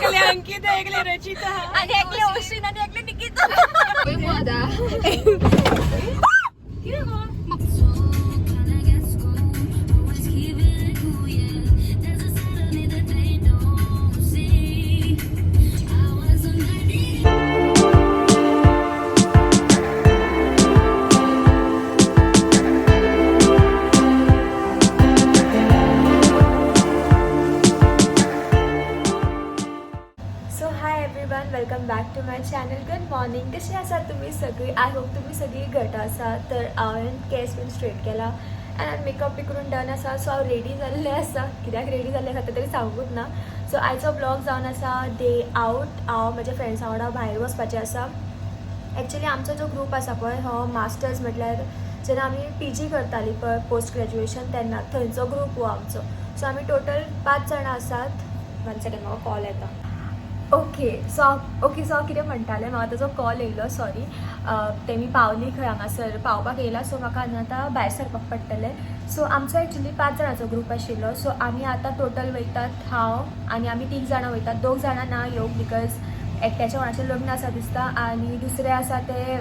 एकले अंकिता, एकले रचिता आणि एकले ओशीन आणि एकले Nikita. So hi everyone, welcome back to my channel. Good morning. कशी आसात तुम्ही सगळी? I hope तुम्ही सगळी घट आसा. तर हांवें केस बीन स्ट्रेट केला आनी हांवें मेकअप बी करून डन आसा. सो हांव रेडी जाल्लें आसा. कित्याक रेडी जाल्लें आसा तें तरी सांगूच ना. सो आयचो ब्लॉग जावन आसा डे आवट. हांव म्हज्या फ्रेंड्सां वांगडा भायर वचपाचें आसा. एक्चुली आमचो जो ग्रूप आसा पळय, हो मास्टर्स म्हटल्यार जेन्ना आमी पीजी करताली पळय, पोस्ट ग्रॅज्युएशन, तेन्ना थंयचो ग्रूप हो आमचो. सो आमी टोटल पांच जाणां आसात. वन सेकंड, म्हाका कॉल येता. ओके, सो हांव कितें म्हणटालें, म्हाका ताजो कॉल येयलो, सॉरी. तेमी पावली खंय, हांगासर पावपाक येयला. सो म्हाका आतां भायर सरपाक पडटलें. सो आमचो एक्चुली पांच जाणांचो ग्रूप आशिल्लो. सो आमी आतां टोटल वयतात, हांव आनी आमी तीग जाणां वयतात. दोग जाणां ना येवंक because एकट्याच्या कोणाचें लग्न आसा दिसता आनी दुसरे आसा ते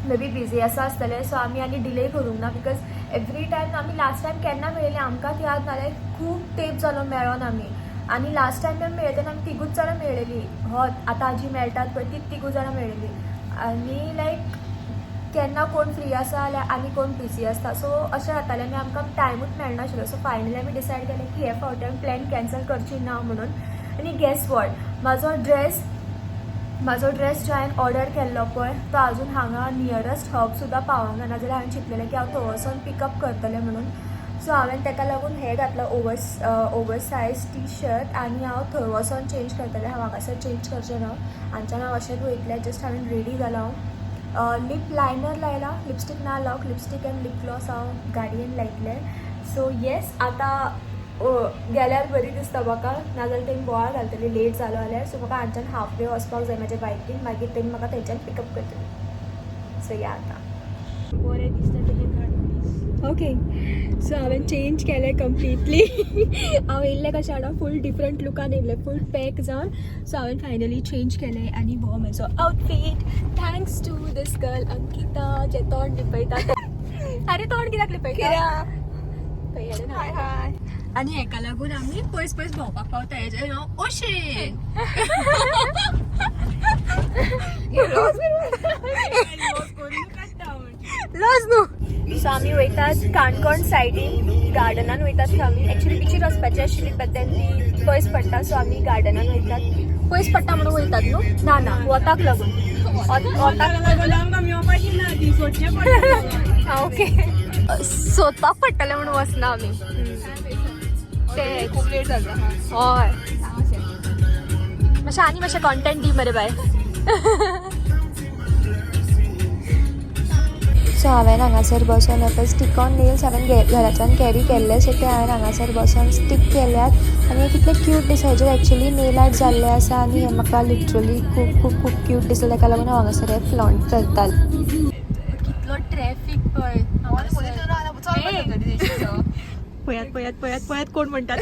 मे बी बिजी आसा आसतले. सो आमी आनी डिले करूंक ना because every time आमी लास्ट टायम केन्ना मेळिल्ले आमकांच याद ना. लायक खूब तेंप जालो मेळोन आमी. आनी लास्ट टायम आमी मेळ्ळे तेन्ना आमी तिगूच जाणां मेळ्ळेली. हो आतां जी मेळटात पळय तीच तिगूच जाणां मेळ्ळेली. आनी लायक केन्ना कोण फ्री आसा जाल्यार आनी कोण बिजी आसता, सो अशें जातालें आनी आमकां टायमूच मेळनाशिल्लो. सो फायनली आमी डिसायड केलें की हे फावटी आमी प्लॅन कॅन्सल करची ना म्हणून. आनी गेस what, म्हाजो ड्रेस जो हांवें ऑर्डर केल्लो पळय, तो अजून हांगा नियरस्ट हब सुद्दां पावोंक ना. नाजाल्यार हांवें चिंतलेलें की हांव थंय वचोन पिकअप करतलें म्हणून. सो हांवें ताका लागून हें घातलां, ओवर सायज टी शर्ट, आनी हांव थंय वचोन चेंज करतलें. हांव हांगासर चेंज करचें ना. हांगच्यान हांव अशेंच वयतलें. जस्ट हांवें रेडी जालां हांव. लिप लायनर लायला, लिपस्टीक ना लावक. लिपस्टीक आनी लिप ग्लॉस हांव गाडयेन लायतलें. सो येस, आतां गेल्यार बरी दिसता म्हाका, नाजाल्यार तेमी बोवाळ घालतली लेट जालो जाल्यार. सो म्हाका हांगच्यान हाफ वे वचपाक जाय म्हाज्या बायकीन. मागीर तेमी म्हाका थंयच्यान पिकअप करतली. सो या आतां. बरें दिसता तेजें काड प्लीज. ओके, सो हांवें चेंज केलें कंप्लिटली. हांव येयल्लें कशें हाडा, फूल डिफरंट लुकान येयल्लें, फूल पॅक जावन. सो हांवें फायनली चेंज केलें आनी हो म्हजो outfit, thanks to this girl Ankita, जें तोंड लिपयता. अरे, तोंड कित्याक लिपयता? हाय हाय. आनी हेका लागून आमी पयस पयस भोंवपाक पावता. हेजें नांव ओशेन. लज न्हू. सो आमी वयतात काणकोण सायडीन, गार्डनान वयतात आमी. एक्चुली बिचीर वचपाची आशिल्ली, बट then ती पयस पडटा, सो आमी गार्डनान वयतात. पयस पडटा म्हणून वयतात न्हू? ना ना, वताक लागून, वताक. लागून आमकां मेवपाची ना ती, सोदचें पडटा. हा, ओके, सोदपाक पडटलें म्हणून वचना आमी ते. खूप लेट जाता. हय, मातशें आनी मातशें कॉन्टेंट दी मरे बाय. सो हांवें हांगासर बसोन आतां स्टीक ऑन नेल्स हांवें घराच्यान कॅरी केल्ले. सो ते हांवें हांगासर बसोन स्टीक केल्यात आनी हे कितले क्यूट दिसा. हेजेर एक्चुली नेल आर्ट जाल्ले आसा आनी हे म्हाका लिटरली खूब खूब खूब क्यूट दिसता. ताका लागून हांव हांगासर हे फ्लॉन्ट करतालें. कितलो ट्रॅफिक पळय. पळयात पळयात पळयात पळयात, कोण म्हणटात.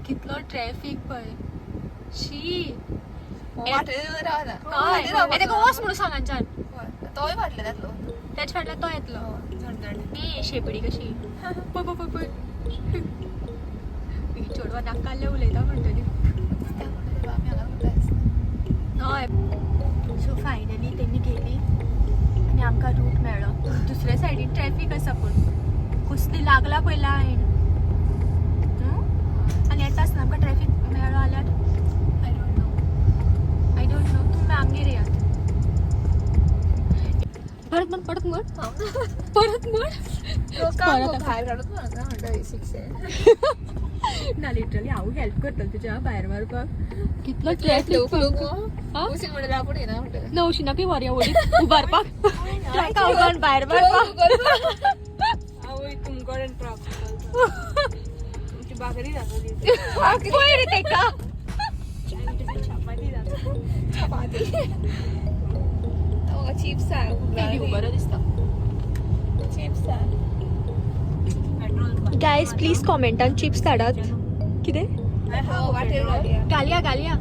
कितलो ट्रॅफिक पळय, शी. हय, तेका वच म्हणून सांग हांच्यान. तोय फाटल्यान येतलो. त्याच्या फाटल्यान तो येतलो. ए, शेपडी कशी, पळय पळय पळय पळय. ही चेडवां नाकाल्ले उलयता म्हणटली. हय, सो फायनली तेमी गेली आनी आमकां रूट मेळ्ळो. दुसऱ्या सायडीन ट्रॅफीक आसा, पूण कसली लागला पळय लायन. आनी येता आसतना आमकां ट्रॅफीक मेळ्ळो जाल्यार, I don't know, I don't know. तुमी आमगेर येयात. परत म्हण, परत म्हण, परत म्हण. परत. भायर काडून म्हणटा म्हणटा शिक्षण. ना, लिटरली हांव हेल्प करतलें तुज्या भायर मारपाक. कितलो ट्रॅफीक. म्हणल्यार आपूण येना म्हणटा. नवशिनाकय व्हरया वडीत उबारपाक, ट्रका उबारून भायर मारपाक. आवय, तुमकडे ट्रक, तुमची भाकरी जातली. पळय रे तेका. चपाती जातली, चपाती. चिप्स. बरो दिसता. चिप्स. गायज, प्लीज कॉमेंटान चिप्स धाडात. कितें? घालया घालया.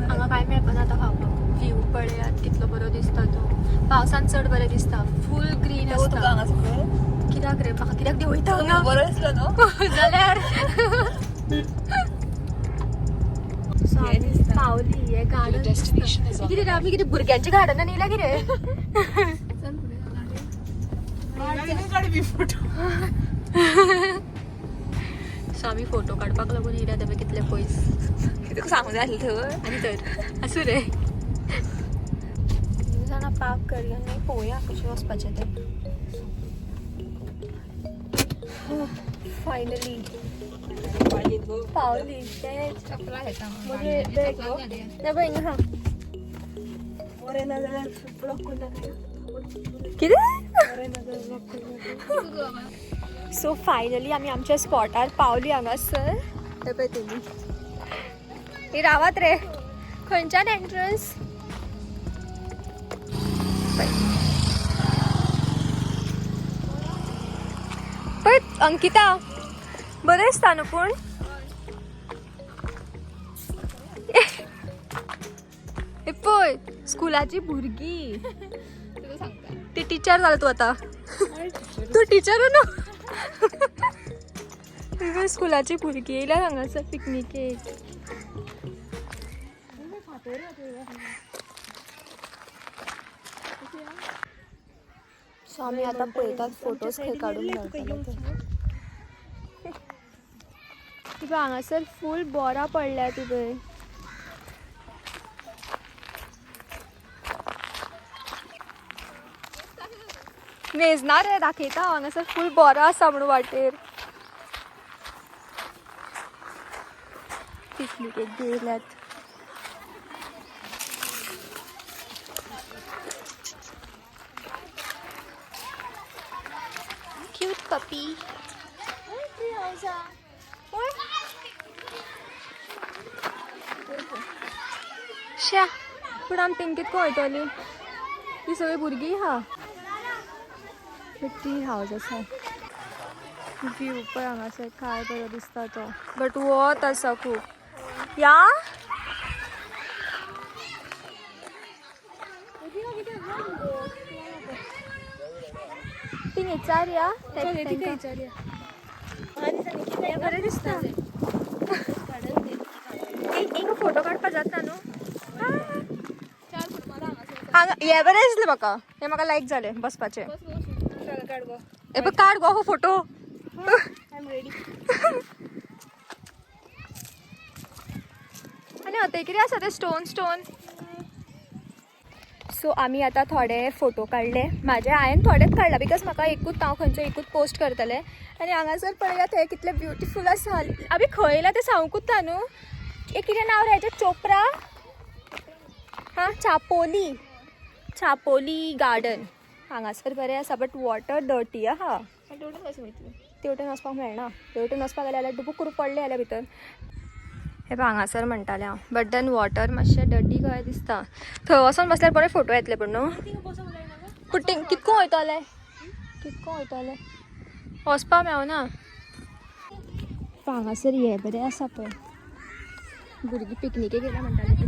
हांगा काय मेळपाना आतां खावपाक. व्यू पळयात कितलो बरो दिसता तो. पावसान चड बरें दिसता, फूल ग्रीन आसता. कित्याक रे म्हाका कित्याक देंवयता हांगा? बरो दिसलो न्हू. जाल्यार. So, आमी पावली. हे गार्डन कितें रे, आमी कितें भुरग्यांच्या गार्डनान येयल्या कितें? सो आमी फोटो काडपाक लागून येयल्या तेमी कितले पयस. तुका सांगूं जाय आसलें थंय. आनी तर आसूं रे. जाणां पार्क करया आनी पळोवया कशें वचपाचें तें. फायनली पावली तेच. म्हणजे बॅग गो ना पळय हिंगा. बरें ना जाल्यार ब्लॉक करून दाखय. कितें? बरें ना जाल्यार ब्लॉक करून दाखय. सो फायनली आमी आमच्या स्पॉटार पावली हांगासर. ते पळय तुमी ही रावात रे. खंयच्यान एंट्रन्स? पळय अंकिता, बरें दिसता न्हू पूण. हे पळय स्कुलाची भुरगीं. ती टिचर जालें तूं आतां. तूं टिचर न्हू. तुवें स्कुलाची भुरगीं येयल्या हांगासर पिकनिकेक. सो आमी आतां पळयतात फोटोज खंय काडून मेळटले ते. तुका हांगासर फूल बोरां पडल्या तुवें. मेजना रे, दाखयता. हांगासर फूल बोरां आसा म्हणून वाटेर. पिकनिकेक गेल्यात. Cute puppy. श्या, पूण आमी तेंकां कितको वयतली? ती सगळीं भुरगीं आहा. ट्री हावज आसा. व्यू पळय हांगासर काय बरो दिसता तो. बट वत आसा खूब. या थिंग विचारया. बरें दिसता. एक एक फोटो काडपाक जाता न्हू हांगा. हे बरें दिसलें म्हाका. हे म्हाका लायक जालें बसपाचें. हे पळय, काड गो हो फोटो. आनी हते कितें आसा ते स्टोन स्टोन. सो आमी आतां थोडे फोटो काडले. म्हाजे हांवें थोडेच काडला because म्हाका एकूच हांव खंयचो एकूच पोस्ट करतलें. आनी हांगासर पळयात हें कितलें ब्युटिफूल आसा. आमी खंय येयला तें सांगूंकूच ना न्हू. एक कितें नांव रे हेजें? चोपरा हां, चापोली, चापोली गार्डन. हांगासर बरें आसा बट वॉटर डर्टी आहा. ते वटेन वचपाक मेळना. ते वटेन वचपाक गेलें जाल्यार डुबूक करून पडलें जाल्यार भितर. हे पळय हांगासर म्हणटालें हांव, बट then water मातशें डर्टी कशें दिसता. थंय वचोन बसल्यार बरे फोटो येतले पूण न्हू. पूण ते कितको वयतले, कितको वयतले वचपा मेळना. हांगासर हे बरें आसा पळय. भुरगीं पिकनिकेक येयला म्हणटाले ती.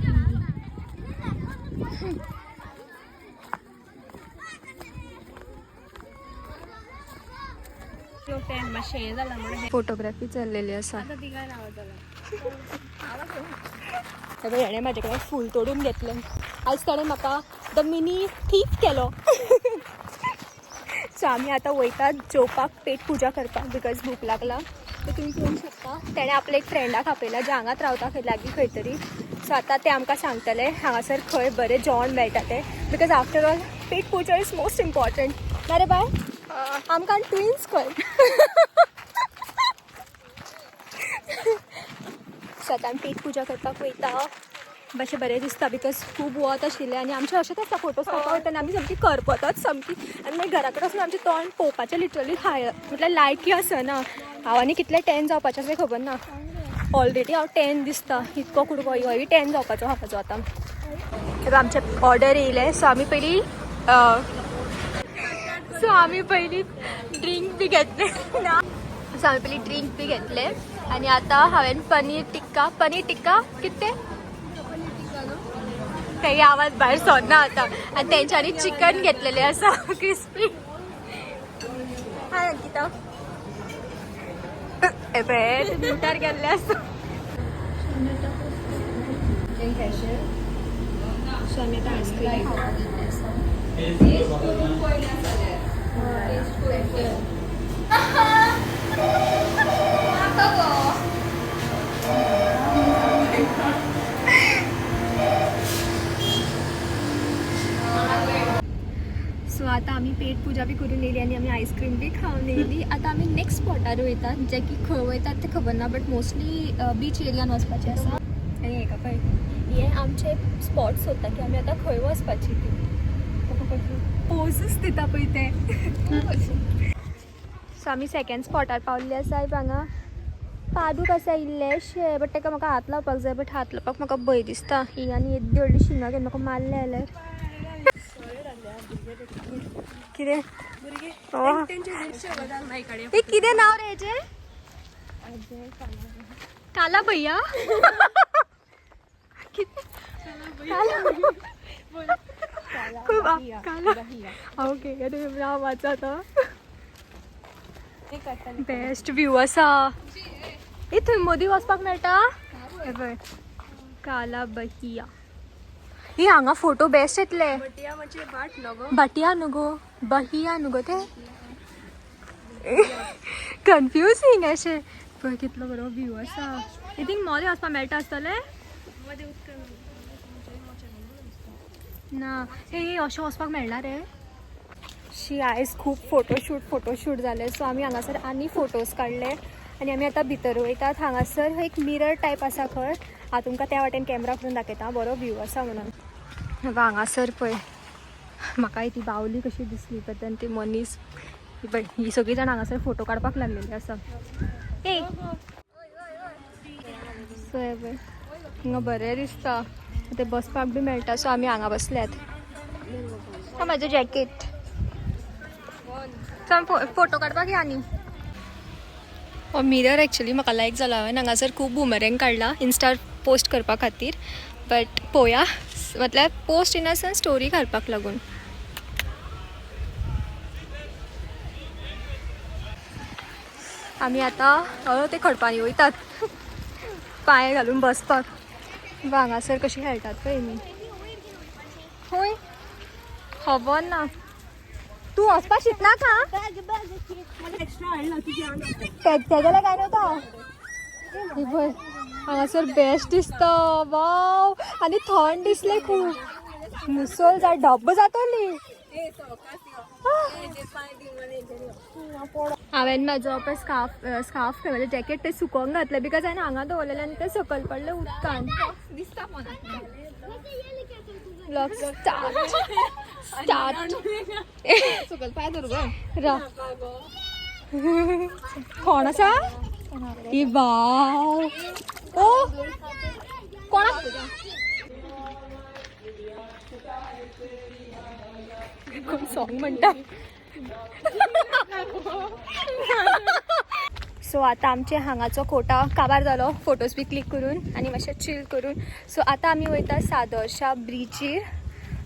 मातशें हें जालां म्हणून. फोटोग्राफी चल्लेली आसा. आतां तिका नांव जालां. हे पळय, हेणें म्हाजे कडेन फूल तोडून घेतलें. आयज ताणें म्हाका the mini thief केलो. सो आमी आतां वयतात जेवपाक, पेट पुजा करपाक because भूक लागला. तर तुमी पळोवंक शकता तेणें आपल्या एक फ्रेंडाक आपयला जे हांगात रावता खंय लागीं खंय तरी. सो आतां ते आमकां सांगतले हांगासर खंय बरें जेवण मेळटा तें because after all pet Puja is most important. ना रे बाय? आमकां ट्विन्स खंय. सो आतां आमी पेट पुजा करपाक वयता. मातशें बरें दिसता because खूब वत आशिल्लें आनी आमचें अशेंच आसता फोटोज काडपाक वयता आनी आमी सामकी करपतात सामकी. आनी मागीर घरा कडेन वचून आमचें तोंड पळोवपाचें लिटरली हाय म्हटल्यार लायकी आसना. हांव आनी कितलें टॅन जावपाचें आसा तें खबर ना. ऑलरेडी हांव टॅन दिसता. इतको कुडको होय टॅन जावपाचो आहा म्हाजो आतां. हे आमचें ऑर्डर येयलें. सो आमी पयलीं सो आमी पयलीं ड्रिंक बी घेतले ना, सो आमी पयलीं ड्रिंक बी घेतले आनी आतां हांवें पनीर टिक्का, पनीर टिक्का कितें काही आवाज भायर सरना आतां. आनी तेंच्यांनी चिकन घेतलेलें आसा क्रिस्पी. हाय अंकिता, हे पळय मुटार गेल्लें आसा. सो आमी आतां आयस्क्रीम खावपाक गेल्ले आसा. सो आतां आमी पेट पुजा बी करून येयली आनी आमी आयस्क्रीम बी खावन येयली. आतां आमी नेक्स्ट स्पॉटार वयतात, जे की खंय वयतात तें खबर ना, बट मोस्टली बीच एरियान वचपाचें आसा. आनी हेका पळय, हे आमचे स्पॉट सोदता की आमी आतां खंय वचपाची ती. पोजूच दिता पळय ते. सो आमी सेकंड स्पॉटार पावल्ले आसा. हांगा पादूक आसा इल्लेशे, बट ताका म्हाका हात लावपाक जाय, बट हात लावपाक म्हाका भंय दिसता. ही आनी येद्दी व्हडली शिंगां घेवन म्हाका मारले जाल्यार कितें? हे कितें नांव रे हेजें? काला भैया. खूब काला. ओके, तुमी नांव वाचात. बेस्ट व्यू आसा. ए थंय मदीं वचपाक मेळटा. हे पळय काला बहिया. ही हांगा फोटो बेस्ट येतले. भाटिया न्हू गो, बहिया न्हू गो ते. कन्फ्युजींग अशें. पळय कितलो बरो व्यू आसा. I think मोदें वचपाक मेळटा आसतलें ना. हे अशें वचपाक मेळना रे. शी, आयज खूब फोटोशूट फोटोशूट जाले. सो आमी हांगासर आनी फोटोज काडले आनी आमी आतां भितर वयतात. हांगासर एक मिरर टायप आसा खंय. हांव तुमकां त्या वाटेन कॅमरा करून दाखयता, बरो व्यू आसा म्हणून. हांगासर पळय म्हाकाय ती बावली कशी दिसली, बट then ती मनीस पळय, ही सगळीं जाणां हांगासर फोटो काडपाक लागलेली आसा. ए सो हे पळय हांगा बरें दिसता, ते बसपाक बी मेळटा. सो आमी हांगा बसल्यात. हा म्हाजें जॅकेट. सो आमी फोटो काडपाक या न्ही. हो मिरर एक्चुली म्हाका लायक जालो. हांवें हांगासर खूब बुमरेंग काडला इन्स्टार पोस्ट करपा खातीर, बट पळोवया, म्हटल्यार पोस्ट इन अ स्टोरी घालपाक लागून. आमी आतां ते खडपांनी वयतात पांय घालून बसपाक. हांगासर कशी खेळटात पळय मी. होय खबर ना, तूं वचपाक शिकनाका. तेगे जाल्यार काय न्हू. तो पळय हांगासर बेस्ट दिसता. वाव, आनी थंड दिसलें खूब. मुसल जाय डब्ब जातली. हांवें म्हाजो पळय स्कार्फ, स्कार्फ खंय, म्हाजें जॅकेट तें सुकोवंक घातलें, because हांवें हांगा दवरलेलें आनी तें सकयल पडलें उदकान. Vlog start start. रा कोण आसा ही? वाव, ओ कोणा कोण सॉंग म्हणटा. सो आतां आमचे हांगाचो कोटा काबार जालो, फोटोज बी क्लिक करून आनी मातशें चील करून. सो आतां आमी वयता सादोरशा ब्रिजीर.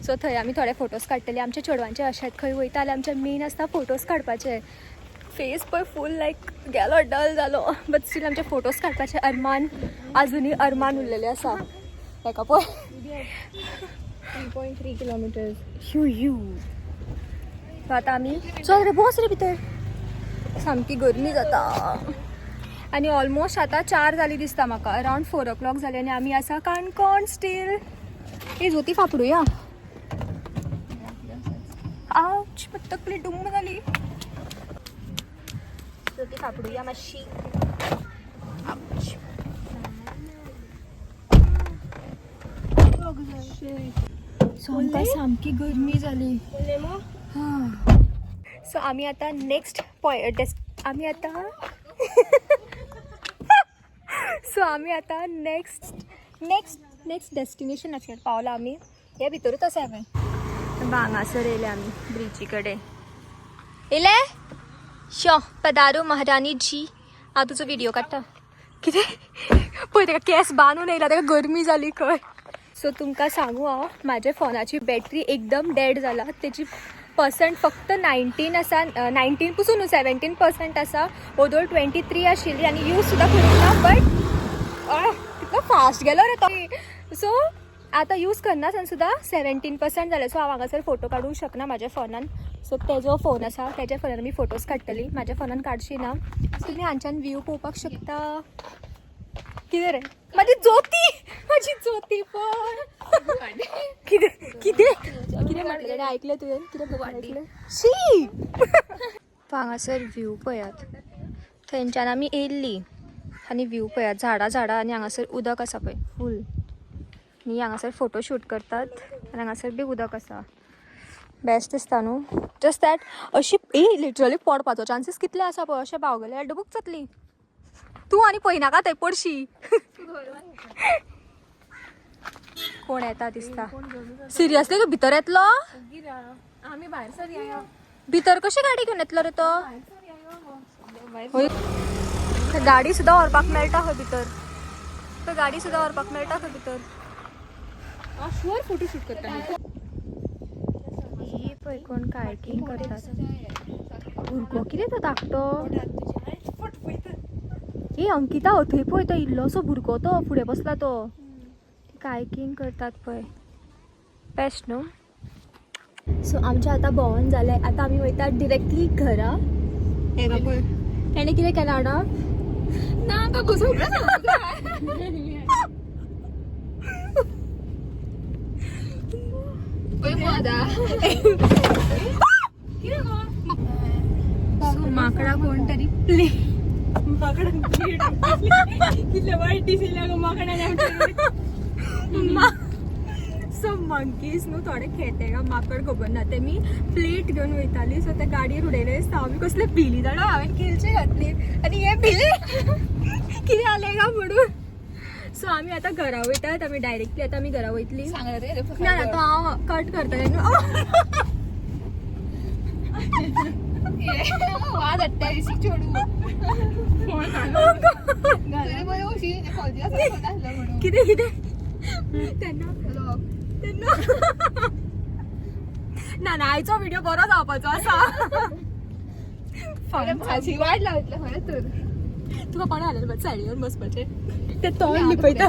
सो थंय आमी थोडे फोटोज काडटले. आमच्या चेडवांचे अशेंच खंय वयता जाल्यार आमचे मेन आसता फोटोज काडपाचे. फेस पळय फूल लायक गेलो, डल जालो, बट स्टील आमचे फोटोज काडपाचे अरमान अजुनूय अरमान उरलेले आसा. ताका पळय. 3.3 kilometers. You you. सो आतां आमी चल रे, बस रे भितर. सामकी गरमी जाता आनी ऑलमोस्ट आतां 4 जाली दिसता म्हाका. अरावंड 4 ओ क्लॉक जाली आनी आमी आसा काणकोण स्टील. ही जोती फापडुया. आउच, तकली डुम्म जाली. जोती फापडुया मातशी. आउच. सो आमकां सामकी गरमी जाली. सो आमी आतां नेक्स्ट पॉय आमी आतां सो आमी आतां नेक्स्ट नेक्स्ट नेक्स्ट डेस्टिनेशनाचेर पावला आमी. हे भितरूच आसा हांवें. हांगासर येयले आमी ब्रिजी कडेन. येले शो पदारो महारानी जी. हांव तुजो व्हिडिओ काडटा. कितें पळय ताका केंस बांदून येयला, ताका गरमी जाली खंय. सो तुमकां सांगू हांव, म्हाज्या फोनाची बॅटरी एकदम डेड जाला. तेची पर्संट फक्त 19 आसा, 19 पसून न्हू, 17% आसा. ओदोळ 23 आशिल्ली आनी यूज सुद्दां करूंक ना, बट कितलो फास्ट गेलो रे तो. सो आतां यूज करनासतना सुद्दां 17% जालें. सो हांव हांगासर फोटो काडूंक शकना म्हाज्या फोनान. सो तेजो फोन आसा, तेज्या फोनान आमी फोटोज काडटली, म्हाज्या फोनान काडशी ना. तुमी हांच्यान व्यू पळोवपाक शकता. कितें रे म्हाजी ज्योती, म्हाजी ज्योती पण कितें कितें कितें म्हटलें तेणें, आयकलें तुवें कितें ऐकलें? शी, हांगासर व्यू पळयात. थंयच्यान आमी येयल्ली आनी व्यू पळयात, झाडां झाडां आनी हांगासर उदक आसा पळय फूल. आनी हांगासर फोटो शूट करतात आनी हांगासर बी उदक आसा. बेस्ट दिसता न्हू. जस्ट that अशी ए लिटरली पडपाचो चान्सीस कितले आसा पळय. अशें पावगले डबूक जातली तूं आनी पळयनाका थंय पडशी. कोण येता दिसता. सिरियसली तूं भितर येतलो? आमी भायर सर या. भितर कशी गाडी घेवन येतलो रे तो? हय, गाडी सुद्दां व्हरपाक मेळटा खंय भितर. थंय गाडी सुद्दां व्हरपाक मेळटा खंय भितर. शुअर फोटो शूट करता. ही पळय कोण कायकिंग करतात. भुरगो कितें तो धाकटो. ए अंकिता, हो थंय पळय, तो इल्लोसो भुरगो तो फुडें बसला तो. कायकिंग करतात पळय, बेस्ट न्हू. सो आमचें आतां भोंवोन जालें, आतां आमी वयता डिरेक्टली घरा. तेणें कितें केलां जाणा? ना का घुसून. माकडा कोण तरी प्ले कितले वायट दिसले गो माकडान. सो मंकीज न्हू थोडे खेते का माकड खबर ना. ते मी प्लेट घेवन वयताली, सो ते गाडयेर उडयले दिसता. आमी कसले भिली जाणा, हांवें किलचे घातली आनी हे भिले कितें जालें काय म्हणून. सो आमी आतां घरा वयतात, आमी डायरेक्टली आतां आमी घरा वयतली. ना ना, तो हांव कट करतलें न्हू. वाज अठ्ठावीस चेडू. कितें कितें तेन्ना तेन्ना ना ना, आयचो व्हिडिओ बरो जावपाचो आसा. भाजी वाट लावतले खरें तर. तुका कोणें हाडलें बस सायडीन बसपाचें? ते तोंड लिपयता.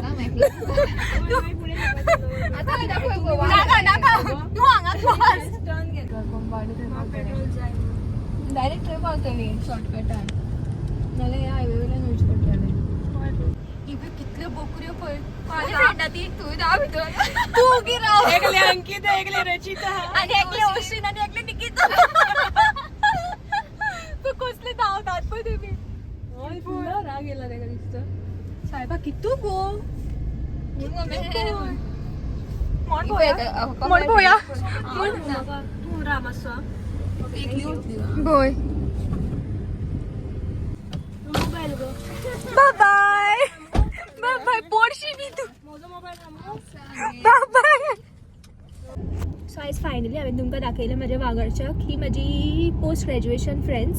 नाका नाका, तूं हांगाच बस. डायरेक्ट थंय पावतली शॉर्टकटान, नाल्यार ह्या हायवे वयल्यान वयचें पडटलें. कितल्यो बोकऱ्यो पळय. फ्रेंडा ती. तूं राव भितर. तूं उगी राव. एकले अंकिता, एकले रचिता आनी एकले ओशीन आनी एकले निकिता. तूं कसले धांवतात पळय तुमी. राग येयला तेका दिसता. सायबा, कितू गो मोण पळोवया, मोण पळोवया. तूं राव मातसो. भोय. मोबायल गो. बाय बाय बाय, पडशी बी तूं. म्हजो मोबायल. बाय बाय. सो आयज फायनली हांवें तुमकां दाखयलें म्हाज्या वांगडच्याक, ही म्हाजी पोस्ट ग्रॅज्युएशन फ्रेंड्स.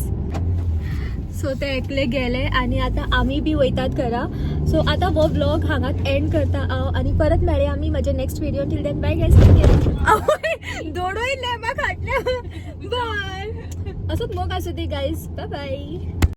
सो ते एकले गेले आनी आतां आमी बी वयतात घरा. सो आतां हो व्लॉग हांगात एंड करता हांव आनी परत मेळया आमी म्हाज्या next video. Till then bye guys. दोडोय लेमा खाटल्या. बाय. असोच मोग आसूं दी गायज. Bye bye.